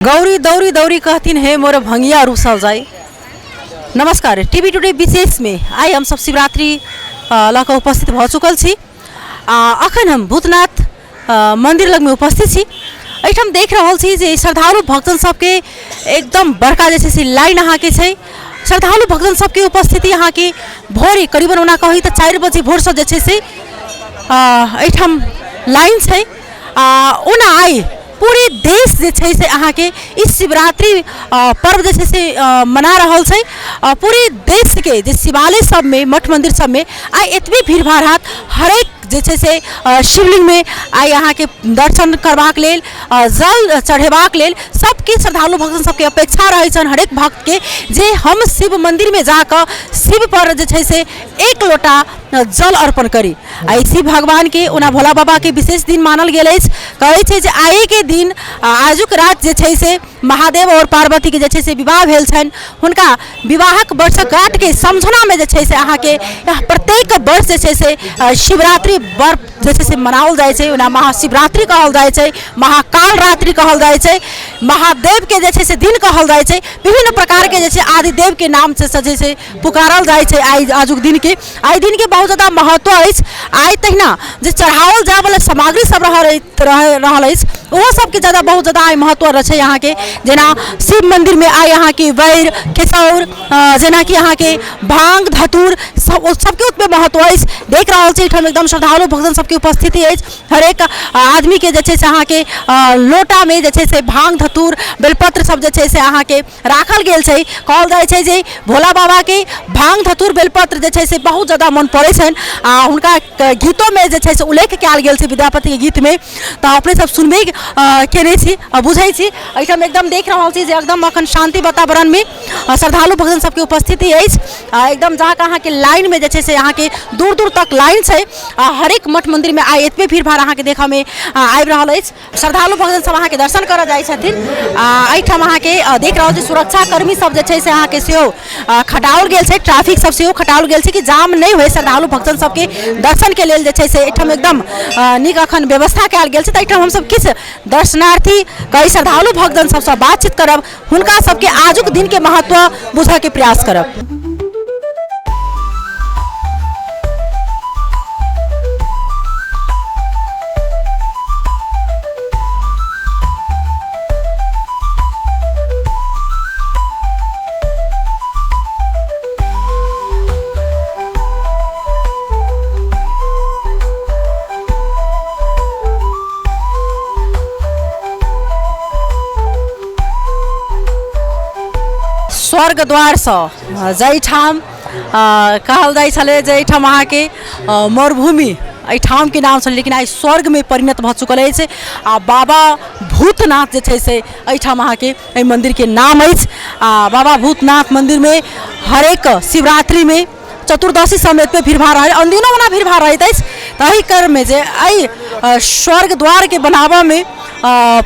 गौरी दौरी दौरी कहथिन हे मोर भंगिया रूसल जाय। नमस्कार, टीवी टुडे विशेष में आइ हम सब शिवरात्रि लऽ कऽ उपस्थित भऽ चुकल छी आ अखन हम भूतनाथ मंदिर लगमे उपस्थित छी। एहिठाम देख रहल छी जे श्रद्धालु भक्तजन सबके एकदम बड़का जे छै से लाइन अहाँके छै। श्रद्धालु भक्तजन सबके उपस्थिति अहाँके भोरे करीबन ओना कही तऽ 4 बजे भोरसँ जे छै से एहिठाम लाइन छै। आ ओना आइ पूरे देश जे छै से अहाँके ई शिवरात्रि पर्व जे छै से मना रहल छै। पूरे देशके जे शिवालय सबमे मठ मन्दिर सबमे आइ एतबे भीड़ भाड़ हैत। हरेक जे छै से शिवलिंगमे आइ अहाँके दर्शन करबाक लेल, जल चढ़ेबाक लेल सबके श्रद्धालु भक्त सबके अपेक्षा रहै छनि हरेक भक्तके जे हम शिव मन्दिरमे जाकऽ शिवपर जे छै से एक लोटा जल अर्पण करी। आ शिव भगवानके ओना भोला बाबाके विशेष दिन मानल गेल अछि। कहै छै जे आइके दिन आजुक राति जे छै से महादेव आओर पार्वतीके जे छै से विवाह भेल छनि। हुनका विवाहक वर्षगाँठके समझनामे जे छै से अहाँके प्रत्येक वर्ष जे छै से शिवरात्रि पर्व जे छै से मनाओल जाइ छै। ओना महाशिवरात्रि कहल जाइ छै, महाकाल रात्रि कहल जाइ छै, महादेवके जे छै से दिन कहल जाइ छै। विभिन्न प्रकारके जे छै आदिदेवके नामसँ जे छै से पुकारल जाइ छै आइ आजुक दिनके। आइ दिनके बहुत जादा महत्व अछि। आइ तहिना जे चढ़ाओल जायवला सामग्री सब रहल अछि ओहो सबके जादा बहुत जादा आइ महत्व छै अहाँके। जेना शिव मन्दिरमे आइ अहाँके बैर खेसौर जेनाकि अहाँके भाङ्ग धतूर सब सबके ओतबे महत्व अछि। देख रहल छी एहिठाम एकदम श्रद्धालु भक्तजन सबके उपस्थिति अछि। हरेक आदमीके जे छै से अहाँके लोटामे जे छै से भाङ्ग धतूर बेलपत्र सब जे छै से अहाँके राखल गेल छै। कहल जाइ छै जे भोला बाबाके भाङ्ग धतूर बेलपत्र जे छै से बहुत जादा मन पड़ै छनि आ हुनका गीतोमे जे छै से उल्लेख कयल गेल छै विद्यापतिके गीतमे। तऽ अपने सब सुनबे केने छी आ बुझै छी। एहिठाम एकदम देख रहल छी जे एकदम अखन शान्ति वातावरणमे श्रद्धालु भक्तजन सबके उपस्थिति अछि। आ एकदम जाकऽ अहाँके लाइनमे जे छै से अहाँके दूर दूर तक लाइन छै। आ हरेक मठ मन्दिरमे आइ एतबे भीड़ भाड़ अहाँके देखऽमे आबि रहल अछि। श्रद्धालु भक्तजन सब अहाँके दर्शन करऽ जाइ छथिन। आ एहिठाम अहाँके देख रहल छी सुरक्षाकर्मी सब जे छै से अहाँके सेहो खटाओल गेल छै। ट्रैफिक सब सेहो खटाओल गेल छै कि जाम नहि होइ। श्रद्धालु भक्तजन सबके दर्शनके लेल जे छै से एहिठाम एकदम नीक अखन व्यवस्था कयल गेल छै। तऽ एहिठाम हमसब किछु दर्शनार्थी कई श्रद्धालु भक्तजन सबसँ बातचीत करब, हुनका सबके आजुक दिनके महत्व बुझऽके प्रयास करब। स्वर्ग द्वारसँ जाहिठाम कहल जाइ छलै जे एहिठाम अहाँके मरुभूमि एहिठामके नाम छलै, लेकिन आइ स्वर्गमे परिणत भऽ चुकल अछि। आ बाबा भूतनाथ जे छै से एहिठाम अहाँके एहि मन्दिरके नाम अछि। आ बाबा भूतनाथ मन्दिरमे हरेक शिवरात्रिमे चतुर्दशी सबमे एतबे भीड़ भाड़ रहै, अनदिनो ओना भीड़ भाड़ रहैत अछि। ताहि क्रममे जे एहि स्वर्ग द्वारके बनाबऽमे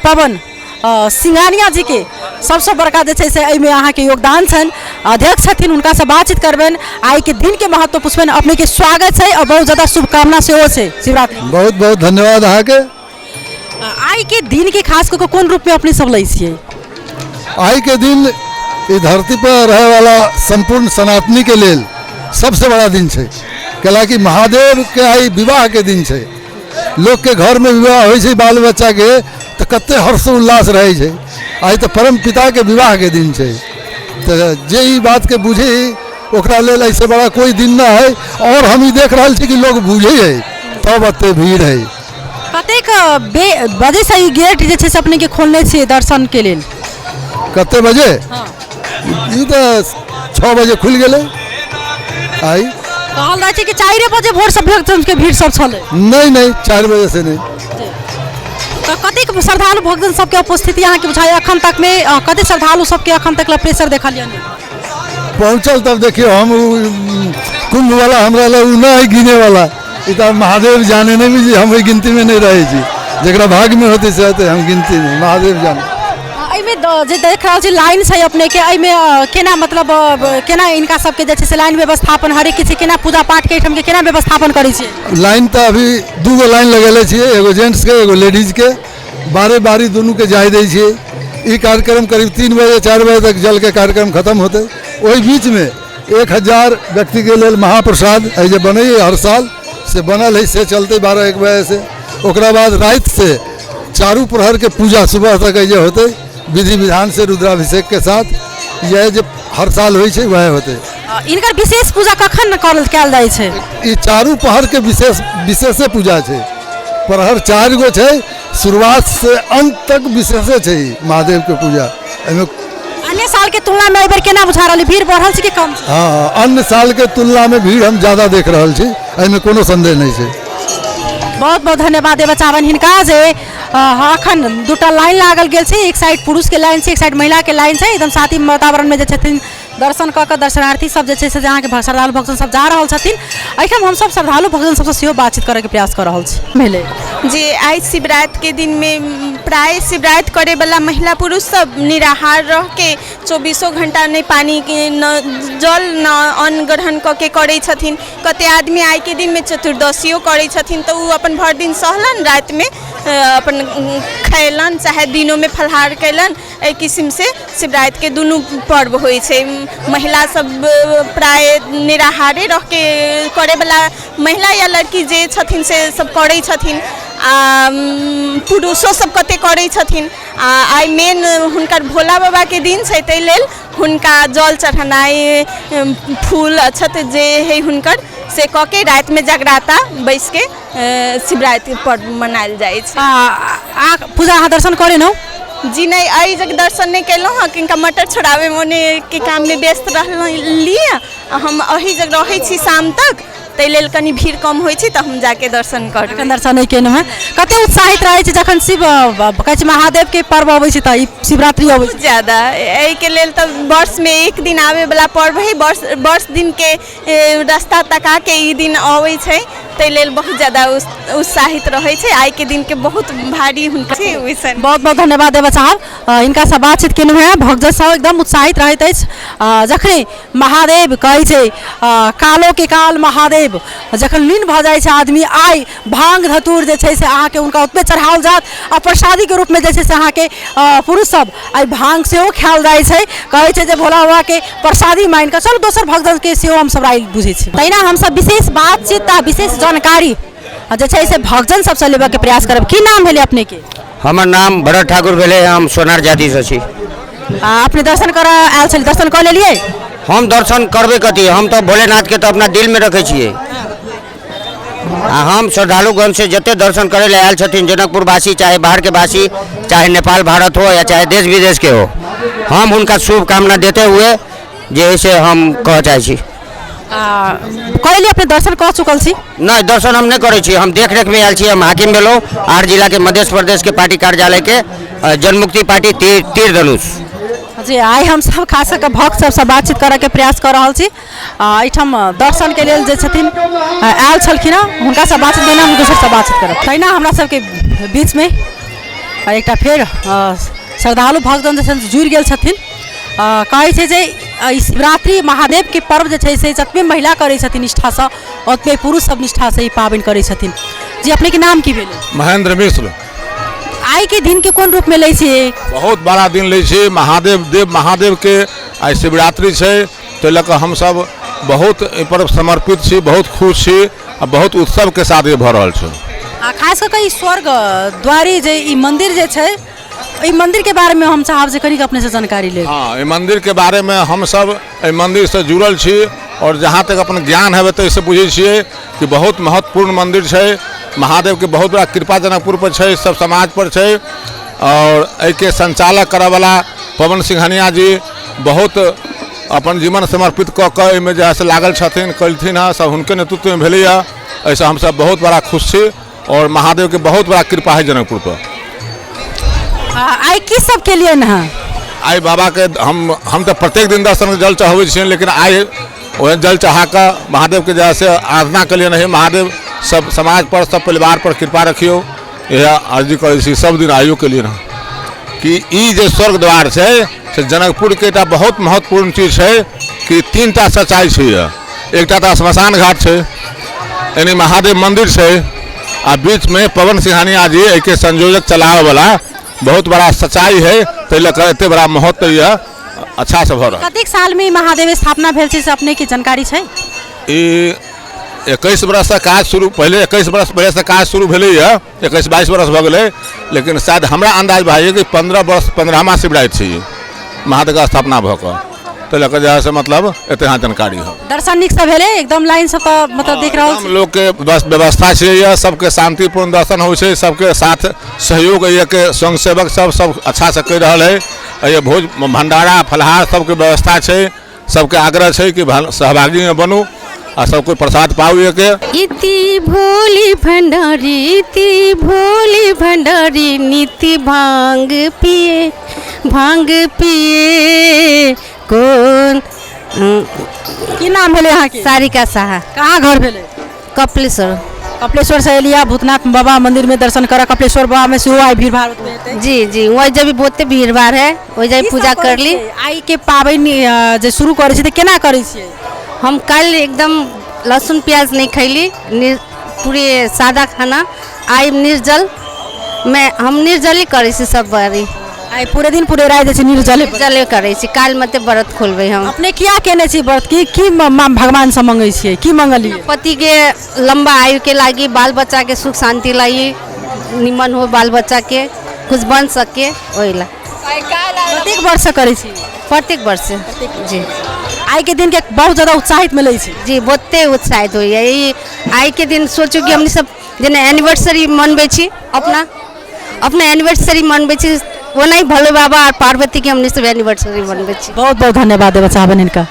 पवन सिंघानिया जीके सबसँ बड़का जे छै से एहिमे अहाँके योगदान छनि, अध्यक्ष छथिन, हुनकासँ बातचीत करबनि, आइके दिनके महत्व पुछबनि। अपनेके स्वागत छै आओर बहुत ज्यादा शुभकामना सेहो छै शिवरात्रि। बहुत बहुत धन्यवाद अहाँके। आइके दिनके खास कऽ कऽ कोन रूपमे अपने सब लै छियै? आइके दिन ई धरती पर रहै वाला सम्पूर्ण सनातनीके लेल सबसँ बड़ा दिन छै, कैलाकि महादेवके आइ विवाहके दिन छै। लोकके घरमे विवाह होइ छै बाल बच्चाके तऽ कते हर्ष उल्लास रहै छै, आइ तऽ परम पिताके विवाहके दिन छै। तऽ जे ई बातके बुझै ओकरा लेल एहिसँ बड़ा कोइ दिन नहि है। आओर हम ई देख रहल छी कि लोग बुझै है तब एते भीड़ है। कतेक बजेसँ ई गेट जे छै से अपनेके खोलने छियै दर्शनके लेल? कते बजे? ई तऽ 6 बजे खुलि गेलै। आइ कहल जाइ छै कि 4 बजे भोरसँ भक्तजनके भीड़ सब छलै। नहि नहि, 4 बजे से नहि। तऽ कतेक श्रद्धालु भक्तजन सबके उपस्थिति अहाँके बुझाइए अखन तकमे? कतेक श्रद्धालु सबके अखन तक प्रेशर देखलियनि? पहुँचल तब देखियौ, हम कुंभ वाला हमरा लग ओ नहि है गिने वाला, ई तऽ महादेव जाने। नहि बुझी, हम ओहि गिनतीमे नहि रहै छी, जकरा भाग्यमे होतै से होतै, हम गिनती नहि, महादेव जाने। एहिमे जे देख रहल छी लाइन छै अपनेके, एहिमे केना मतलब केना इनका सबके जे छै से लाइन व्यवस्थापन हरेक किछु केना पूजा पाठके एहिठामके केना व्यवस्थापन करै छियै? लाइन तऽ अभी 2 गो लाइन लगेले छियै, एगो जेंट्सके एगो लेडीजके, बारे बारी दुनूके जाय दै छियै। ई कार्यक्रम करीब 3 बजे 4 बजे तक जलके कार्यक्रम खत्म होतै। ओहि बीचमे 1000 व्यक्तिके लेल महाप्रसाद एहि जे बनैए हर साल, से बनल है, से चलतै 12-1 बजेसँ। ओकरा बाद रातिसँ चारू प्रहरके पूजा सुबह तक एहि जे होतै, विधि विधान से, रुद्राभिषेक के साथ। यह जे हर साल होइ छै, वएह होतै। हिनकर विशेष पूजा कखन करल कयल जाइ छै? ई चारू पहरके विशेष विशेषे पूजा छै। प्रहर चारि गो छै, शुरुआत से अंत तक विशेषे छै ई महादेवके पूजा एहिमे। अन्य साल के तुलना में एहि बेर केना बुझा रहल है? भीड़ बढ़ल छै कि कम छै? हँ, अन्य सालके तुलनामे भीड़ हम ज्यादा देख रहल छी, एहिमे कोनो संदेह नहि छै। बहुत बहुत धन्यवाद देबऽ चाहबनि हिनका जे अखन दूटा लाइन लागल गेल छै। एक साइड पुरुषके लाइन छै, एक साइड महिलाके लाइन छै। एकदम शांति वातावरणमे जे छथिन, दर्शन कऽ कऽ दर्शनार्थी सब जे छै से अहाँके श्रद्धालु भक्तजन सब जा रहल छथिन। एहिठाम हमसब श्रद्धालु भक्तजन सबसँ सेहो बातचीत करैके प्रयास कऽ रहल छी। भेलै। जे आइ शिवरातिके दिनमे प्राय शिवराति करैवला महिला पुरुष सब निराहार रहिके चौबीसो घंटा नहि पानी न जल न अन्न ग्रहण कऽ के करै छथिन। कते आदमी आइके दिनमे चतुर्दशियो करै छथिन, तऽ ओ अपन भरि दिन सहलन, रातिमे अपन खयलनि, चाहे दिनोमे फलाहार कयलनि। एहि किसिमसँ शिवरातिके दुनू पर्व होइ छै। महिला सब प्राय निराहारे रहिके करैवला महिला या लड़की जे छथिन, से सब करै छथिन आ पुरुषो सब कते करै छथिन। आ आइ मेन हुनकर भोला बाबाके दिन छै, ताहि लेल हुनका जल चढ़ेनाइ, फूल अक्षत जे हइ हुनकर, से कऽ के रातिमे जगराता बैसके शिवरात्रि पर्व मनायल जाइ छै। आ, आ पूजा अहाँ दर्शन करे न? जी नहि, एहि जग दर्शन नहि केलहुँ हँ। किनका मटर छोड़ाबै ओने के काममे व्यस्त रहली आ हम एहि जग रहै छी शाम तक, ताहि लेल कनि भीड़ कम होइ छै तऽ हम जाके दर्शन करबै। एखन दर्शन नहि केलहुँ हेँ। कते उत्साहित रहै छै जखन शिव कहै छै महादेवके पर्व अबै छै, तऽ ई शिवरात्रि अबै छै? बहुत ज्यादा। एहिके लेल तऽ वर्षमे एक दिन आबैवला पर्व है। वर्ष वर्ष दिनके रास्ता तकाके ई दिन अबै छै, ताहि लेल बहुत ज्यादा उत्साहित रहै छै। आइके दिनके बहुत भारी हुनका छै ओहिसँ। बहुत बहुत धन्यवाद देबऽ चाहब। हिनकासँ बातचीत केलहुँ हेँ। भक्त सब एकदम उत्साहित रहैत अछि जखने महादेव कहै छै कालो के काल महादेव, जखन लीन भऽ जाइ छै आदमी। आइ भांग धतूर जे छै से अहाँके हुनका ओतबे चढ़ाओल जायत आ प्रसादीके रूपमे जे छै से अहाँके पुरुष सब आइ भांग सेहो खायल जाइ छै। कहै छै जे भोला बाबाके प्रसादी मानि कऽ चलू। दोसर भक्तजनके सेहो हमसब राय बुझै छी। तहिना हमसब विशेष बातचीत आ विशेष जानकारी जे छै से भक्तजन सबसँ लेबऽके प्रयास करब। की नाम भेलै अपनेके? हमर नाम भरत ठाकुर भेलै। हम सोनार जातिसँ छी। अपने दर्शन करऽ आयल छली, दर्शन कऽ लेलियै? हम दर्शन करबै कथी, हम तऽ भोलेनाथके तऽ अपना दिलमे रखै छियै। आ हम श्रद्धालुगणसँ, जते दर्शन करै लए आयल छथिन जनकपुरवासी, चाहे बाहरके वासी, चाहे नेपाल भारत हो या चाहे देश विदेशके हो, हम हुनका शुभकामना देते हुए जे है से हम कहऽ चाहै छी। कऽ लेलियै अपने? दर्शन कऽ चुकल छी? नहि, दर्शन हम नहि करै छी, हम देख रेखमे आयल छी। हम हाकिम भेलहुँ आर जिलाके मध्य प्रदेशके पार्टी कार्यालयके जनमुक्ति पार्टी तीर तीर धनुष। जी, आइ हमसब खास कऽ भक्त सबसँ बातचीत करऽके प्रयास कऽ रहल छी। एहिठाम दर्शनके लेल जे छथिन आयल छलखिन हँ, हुनकासँ बातचीत केना, हम दोसरसँ बातचीत करब। तहिना हमरा सबके बीचमे एकटा फेर श्रद्धालु भक्तजन जे छथिन जुड़ि गेल छथिन। कहै छै जे ई शिवरात्रि महादेवके पर्व जे छै से जतबे महिला करै छथिन निष्ठासँ, ओतबे पुरुष सब निष्ठासँ ई पाबनि करै छथिन। जी, अपनेके नाम की भेलै? महेंद्र मिश्र। आइके दिनके कोन रूपमे लै छियै? बहुत बड़ा दिन लै छी। महादेव देव महादेवके आइ शिवरात्रि छै, ताहि लऽ कऽ हमसब बहुत एहिपर समर्पित छी, बहुत खुश छी आ बहुत उत्सवके साथ ई भऽ रहल छै। आ खास कऽ कऽ ई स्वर्ग द्वारी जे ई मंदिर जे छै, एहि मंदिरके बारेमे हम चाहब जे कनिक अपनेसँ जानकारी लेब। हँ, एहि मन्दिरके बारेमे हमसब एहि मन्दिरसँ जुड़ल छी आओर जहाँ तक अपन ज्ञान हेबै ताहिसँ बुझै छियै कि बहुत महत्वपूर्ण मन्दिर छै। महादेवके बहुत बड़ा कृपा जनकपुर पर छै, सब समाज पर छै आओर एहिके संचालक करऽवला पवन सिंघानिया जी बहुत अपन जीवन समर्पित कऽ कऽ एहिमे जे है से लागल छथिन, कयलथिन हँ। सब हुनके नेतृत्वमे भेलैए। एहिसँ हमसब बहुत बड़ा खुश छी आओर महादेवके बहुत बड़ा कृपा है जनकपुर पर। आइ की सब केलियनि हँ? आइ बाबाके हम तऽ प्रत्येक दिन दर्शन जल चढ़बै छियनि, लेकिन आइ ओहन जल चढ़ा कऽ महादेवके जे है से आराधना केलियनि। हे महादेव, सब समाज पर, सब परिवार पर कृपा रखियौ, इएह अर्जी करै छी। सब दिन आइयो केलियनि हँ कि ई जे स्वर्ग द्वार छै से जनकपुरके एकटा बहुत महत्वपूर्ण चीज छै कि तीन टा सच्चाइ छै। एकटा तऽ श्मशान घाट छै, एने महादेव मन्दिर छै आ बीचमे पवन सिंघानिया जी एहिके संयोजक चलाबैवला बहुत बड़ा सच्चाइ है, ताहि लऽ कऽ एते बड़ा महत्व यऽ, अच्छासँ भऽ रहल। कतेक सालमे ई महादेव स्थापना भेल छै से अपनेके जानकारी छै? ई 21 बरससँ काज शुरू, पहिले 21 बरस पहिलेसँ काज शुरू भेलैए, 21-22 बरस भऽ गेलै, लेकिन शायद हमरा अन्दाज भए कि 15 वर्ष, 15वां शिवराति छै ई महादेवके स्थापना भऽ कऽ, ताहि लऽ कऽ जे है से मतलब एते यहाँ जानकारी हो। दर्शन नीकसँ भेलै एकदम लाइनसँ तऽ मतलब देख रहल छी लोकके बस व्यवस्था छै यऽ, सबके शांतिपूर्ण दर्शन होइ छै, सबके साथ सहयोग के स्वयं सेवक सब सब अच्छासँ करि रहल है। एहि भोज भंडारा फलाहार सबके व्यवस्था छै, सबके आग्रह छै कि सहभागीमे बनू आ सब कोइ प्रसाद पाउ। एके इति भोली भंडारी, इति भोली भंडारी, नीति भांग पिए, भांग पिए कोन। की नाम भेलै अहाँके? सारिका साहा। कहाँ घर भेलै? कपिलेश्वर। कपिलेश्वर से एलियै भूतनाथ बाबा मंदिर में दर्शन कर, कपिलेश्वर बाबा में सेहो आइ भीड़ भाड़ ओतबे हेतै। जी जी, वही जब भी बहुते भीड़ भाड़ है, वही जब की पूजा सब करै कर ली। छियै? आइ के पाबनि जे शुरू करै छियै तऽ केना करै छियै? हम कल एकदम लहसुन प्याज नहीं खैली, पूरे सादा खाना, आइ निर्जल मैं हम निर्जली करै छी सब बारी। आइ पूरे दिन पूरे राति जे छै निर्जले निर्जले करै छी, काल्हि मते व्रत खोलबै हम। अपने किया केने छी व्रत? की की भगवान से मंगै छियै, की मंगलियै? पति के लंबा आयु के लागी, बाल बच्चा के सुख शांति लागी, निमन हो, बाल बच्चा के कुछ बन सके ओहि ला। प्रत्येक वर्ष करै छी? प्रत्येक वर्ष जी। आइ के दिन के बहुत ज्यादा उत्साहित मिलै छै। जी, बहुते उत्साहित होइए ई आइ के दिन। सोचू कि हमनी सब जेना एनिवर्सरी मनबै छी, अपना अपना एनिवर्सरी मनबै छी, ओनाही भोले बाबा और पार्वती के हमनी सब एनिवर्सरी मनबै छी। बहुत बहुत धन्यवाद देबऽ चाहबनि हिनका।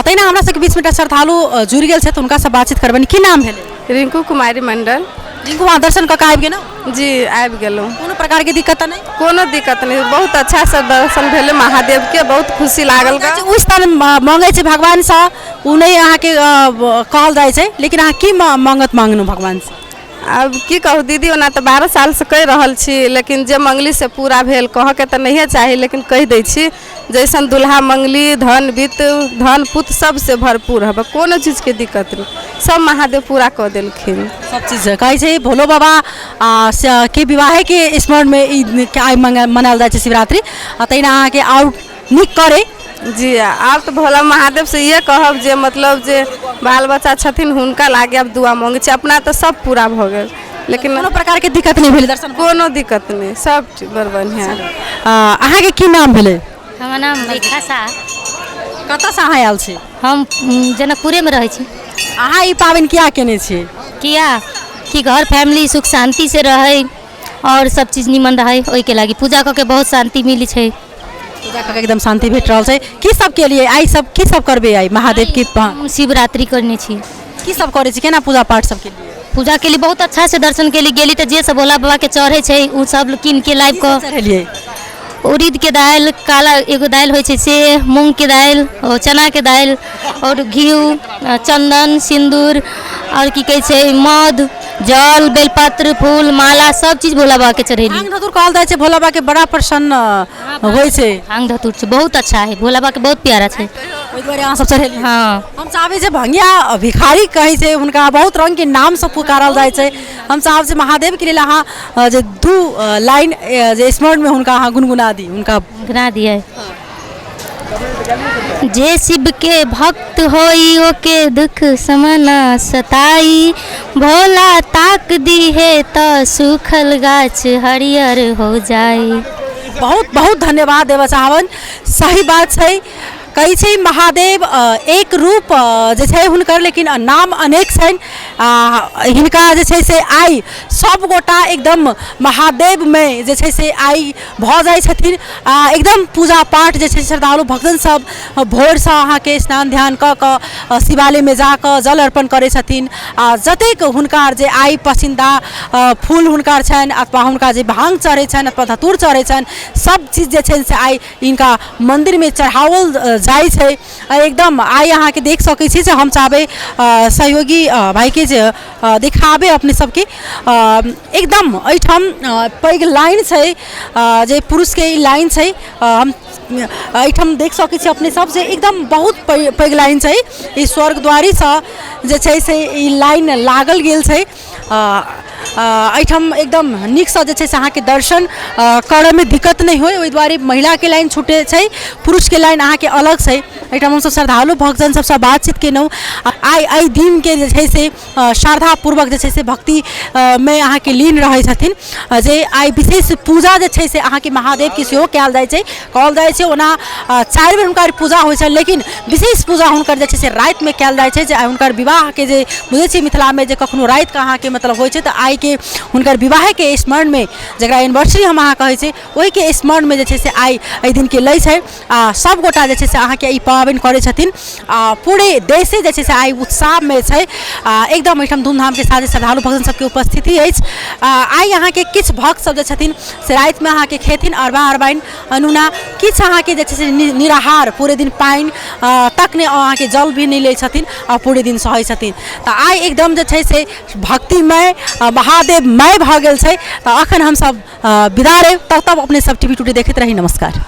तहिना हमरा सबके बीचमे एकटा श्रद्धालु जुड़ि गेल छथि, हुनकासँ बातचीत करबनि। की नाम भेलै? रिंकू कुमारी मंडल। रिंकू, अहाँ दर्शन कऽ कऽ आबि गेलहुँ? जी, आबि गेलहुँ। कोनो प्रकारके दिक्कत तऽ नहि? कोनो दिक्कत नहि, बहुत अच्छासँ दर्शन भेलै महादेवके, बहुत खुशी लागल। ओ स्थान मांगै छै भगवानसँ ओ नहि अहाँके कहल जाइ छै, लेकिन अहाँ की मांगत मांगलहुँ भगवानसँ? आब की कहू दीदी, ओना तऽ 12 सालसँ कहि रहल छी, लेकिन जे मंगली से पूरा भेल। कहऽके तऽ नहिए चाही, लेकिन कहि दै छी, जैसन दुल्हा मंगली, धन वित्त धन पुत सबसे भरपूर हबे, कोनो चीजके दिक्कत नहि, सब महादेव पूरा कऽ देलखिन। सब चीज कहै छै भोलो बाबा के विवाहेके स्मरणमे ई आइ मनायल जाइ छै शिवरात्रि, आ तहिना अहाँके आओर नीक करै। जी, आब तऽ भोला महादेव से इहे कहब जे मतलब जे बाल बच्चा छथिन हुनका लागे आब दुआ मांगै छी, अपना तऽ सब पूरा भऽ गेल, लेकिन कोनो प्रकारके दिक्कत नहि भेल दर्शन? कोनो दिक्कत नहि, सब बड़ बढ़िआँ। अहाँके की नाम भेलै? हमर नाम रेखा साह। कतऽसँ अहाँ आयल छी? हम जनकपुरेमे रहै छी। अहाँ ई पाबनि किया केने छियै? किया कि घर फैमिली सुख शांति से रहै और सब चीज निमन रहै, ओहिके लागि पूजा कऽ के बहुत शांति मिलै छै। पूजा कऽ के एकदम शांति भेट रहल छै। की सब केलियै आइ? सब की सब करबै आइ महादेव के? हम शिवरात्रि करने छी। की सब करै छी, केना पूजा पाठ सब केलियै? पूजा के लिए बहुत अच्छा से दर्शन के लिए गेली तऽ जे सब भोला बाबा के चढ़ै छै ओ सब कीन के लाबि कऽ चढ़ेलियै। उड़ीद के दालि, काला एगो दालि होइ छै से, मूँग के दालि और चना के दालि और घी, चंदन, सिन्दूर और की कहै छै मध, जल, बेलपत्र, फूल, माला सब चीज भोला बाबा के चढ़ेली। भांग धतूर कहल जाइ छै भोला बाबा के बड़ा प्रसन्न होइ छै। भांग धतूर छै, बहुत अच्छा है, भोला बाबा के बहुत प्यारा छै, ओहि दुआरे अहाँ सब चढ़ेलियै। हाँ। हम चाहबै जे भंगिया भिखारी कहै छै हुनका, बहुत रंग के नाम से पुकारल जाइ छै। हम चाहब जे महादेव के लेल अहाँ जे 2 लाइन जे स्मरण में हुनका अहाँ गुनगुना दी हुनका। गुनगुना दिए। जे शिव के भक्त होई ओके दुख समना सताई, भोला ताक दी है तो सूखल गाछ हरियर हो जाई। बहुत बहुत धन्यवाद देबऽ चाहबनि। सही बात छै, कहै छै महादेव एक रूप जे छै हुनकर, लेकिन नाम अनेक छनि। आ हिनका जे छै से आइ सब गोटा एकदम महादेवमे जे छै से आइ भऽ जाइ छथिन। आ एकदम पूजा पाठ जे छै, श्रद्धालु भक्तजन सब भोरसँ अहाँके स्नान ध्यान कऽ कऽ शिवालयमे जाकऽ जल अर्पण करै छथिन। आ जतेक हुनका जे आइ पसन्दीदा फूल हुनकर छनि अथवा हुनका जे भाङ्ग चढ़ै छनि अथवा धतूर चढ़ै छनि, सब चीज जे छनि से आइ हिनका मन्दिरमे चढ़ाओल जाइ छै। एकदम आइ अहाँके देख सकै छी जे हम चाहबै सहयोगी भाइके जे देखाबै अपने सबके। एकदम एहिठाम पैघ लाइन छै, जे पुरुषके ई लाइन छै। हम एहिठाम देख सकै छी अपने सब जे एकदम बहुत पैघ लाइन छै। ई स्वर्गद्वारीसँ जे छै से ई लाइन लागल गेल छै। एहिठाम एकदम नीकसँ जे छै से अहाँके दर्शन करऽमे दिक्कत नहि होइ, ओहि दुआरे महिलाके लाइन छूटै छै, पुरुषके लाइन अहाँके अलग छै। एहिठाम हमसभ श्रद्धालु भक्तजन सबसँ बातचीत केलहुँ। आइ एहि दिनके जे छै से श्रद्धापूर्वक जे छै से भक्तिमे अहाँके लीन रहै छथिन, जे आइ विशेष पूजा जे छै से अहाँके महादेवके सेहो कयल जाइ छै। कहल जाइ छै ओना 4 बेर हुनकर पूजा होइ छनि, लेकिन विशेष पूजा हुनकर जे छै से रातिमे कयल जाइ छै, जे आइ हुनकर विवाहके जे बुझै छियै मिथिलामे जे कखनो रातिके अहाँके मतलब होइ छै, तऽ आइके हुनकर विवाहके स्मरणमे, जकरा एनिवर्सरी हम अहाँ कहै छी, ओहिके स्मरणमे जे छै से आइ एहि दिनके लै छै। आ सभगोटा जे छै से अहाँके ई पाबनि करै छथिन। आ पूरे देशे जे छै से आइ उत्साहमे छै। आ एकदम एहिठाम धूमधामके साथ श्रद्धालु भक्तजन सबके उपस्थिति अछि। आ आइ अहाँके किछु भक्त सब जे छथिन से रातिमे अहाँके खेथिन अरबा अरबाइन अनुना, किछु अहाँके जे छै से निराहार पूरे दिन पानि तक नहि, अहाँके जल भी नहि लै छथिन आ पूरे दिन सहै छथिन। तऽ आइ एकदम जे छै से भक्तिमय महादेवमय भऽ गेल छै। तऽ अखन हमसब विदा लेब, तब अपने सब टीवी टुडे देखैत रही। नमस्कार।